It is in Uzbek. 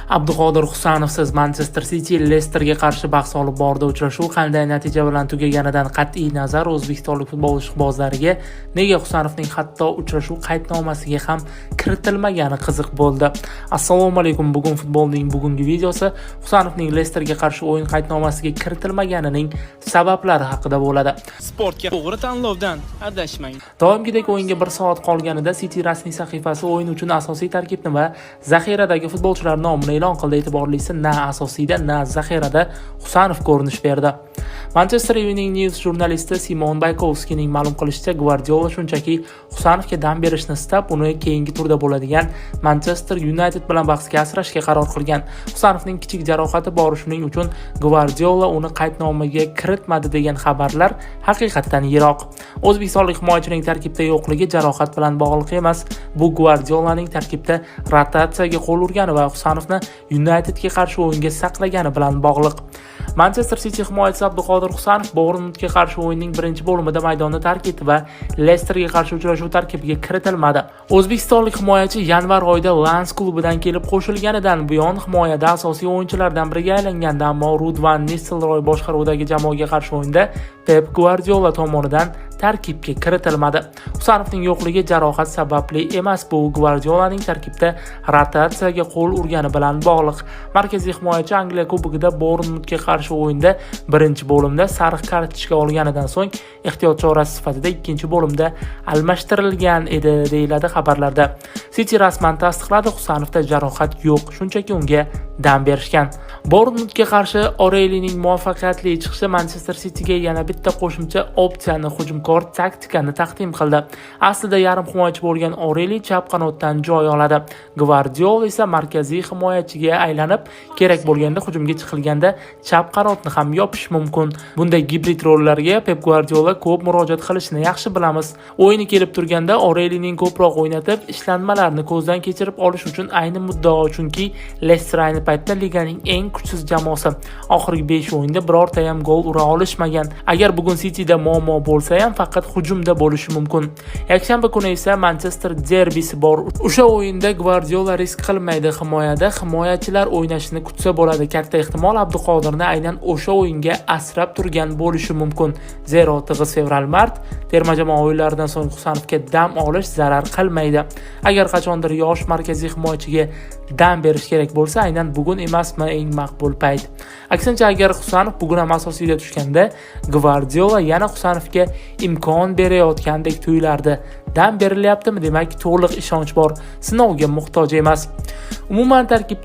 Abduqodir Husanovsiz Manchester City Lesterga qarshi bahs olib bordi. Uchrashuv qanday natija bilan tugaganidan qat'iy nazar, o'zbekistonlik futbol ishqibozlariga nega Husanovning hatto uchrashuv qaydnomasiga ham kiritilmagani qiziq bo'ldi. Assalomu alaykum. Bugun futbolning bugungi videosi Husanovning Lesterga qarshi o'yin qaydnomasiga kiritilmaganining sabablari haqida bo'ladi. Sportga to'g'ri tanlovdan adashmang. Doimgidek, o'yinga bir soat qolganida City rasmiy sahifasi o'yin uchun asosiy tarkibni va zaxiradagi futbolchilar nomini e'lon qildi. E'tiborlisi, na asosiyda, na zaxirada Husanov ko'rinish berdi. Manchester Evening News jurnalisti Simon Baykovskining ma'lum qilishicha, Gvardiola shunchaki Husanovga dam berishni istab, uni keyingi turda bo'ladigan Manchester United bilan bahsga asrashga qaror qilgan. Husanovning kichik jarohati bor, shuning uchun Gvardiola uni qaydnomaga kiritmadi degan xabarlar haqiqatdan yiroq. O'zbekistonlik himoyachining tarkibda yo'qligi jarohat bilan bog'liq emas. Bu Gvardiolaning tarkibda rotatsiyaga qo'l urgani va Husanovni Unitedga qarshi o'yinga saqlagani bilan bog'liq. Manchester City himoyachisi Abduqodir Husanov Bournemouthga qarshi o'yinning birinchi bo'limida maydonni tark etdi va Lesterga qarshi uchrashuv tarkibiga kiritilmadi. O'zbekistonlik himoyachi yanvar oyida Lans klubidan kelib qo'shilganidan buyon himoyada asosiy o'yinchilardan biriga aylangandi, ammo Rud van Nistelrooy boshqaruvidagi jamoaga qarshi o'yinda Pep Gvardiola tomonidan tarkibga kiritilmadi. Husanovning yo'qligi jarohat sababli emas, bu Gvardiolaning tarkibda rotatsiyaga qo'l urgani bilan bog'liq. Markaziy himoyachi Angliya Kubogida Bournemouthga qarshi o'yinda birinchi bo'limda sariq kartochka olganidan so'ng ehtiyot chorasi sifatida ikkinchi bo'limda almashtirilgan edi, deyiladi xabarlarda. City rasman tasdiqladi, Husanovda jarohat yo'q, shunchaki unga dam berishgan. Bournemouthga qarshi O'Reillyning muvaffaqiyatli chiqishi Manchester Cityga yana bitta qo'shimcha opsiyani, hujumkor taktikani taqdim qildi. Aslida yarim himoyachi bo'lgan O'Reilly chap qanotdan joy oladi. Gvardiola esa markaziy himoyachiga aylanib, kerak bo'lganda hujumga chiqilganda chap qanotni ham yopish mumkin. Bunday gibrid rollarga Pep Gvardiola ko'p murojaat qilishini yaxshi bilamiz. O'yini kelib turganda O'Reillyning ko'proq o'ynatib, ishlanmalarni ko'zdan kechirib olish uchun ayni muddao, chunki Leicester ayni paytda liganing eng kuchsiz jamoasi. Oxirgi 5 o'yinda birorta ham gol ura olishmagan. Agar bugun Cityda muammo bo'lsa ham, faqat hujumda bo'lishi mumkin. Yakshanba kuni esa Manchester derbisi bor. O'sha o'yinda Gvardiola risk qilmaydi, himoyada himoyachilar o'ynashini kutsa bo'ladi. Katta ehtimol, Abduqodirni aynan o'sha o'yinga asrab turgan bo'lishi mumkin. Zero tig'iz fevral-mart terma jamoa o'yinlaridan so'ng Husanovga dam olish zarar qilmaydi. Agar qachondir yosh markaziy himoyachiga dam berish kerak bo'lsa, aynan bugun emasmi eng maqbul payt? Aksincha, agar Husanov bugun ham asosiyda tushganda, Gvardiola yana Husanovga imkon berayotgandek tuyulardi. Dam berilyaptimi, demak to'liq ishonch bor, sinovga muhtoj emas. Umuman, tarkibda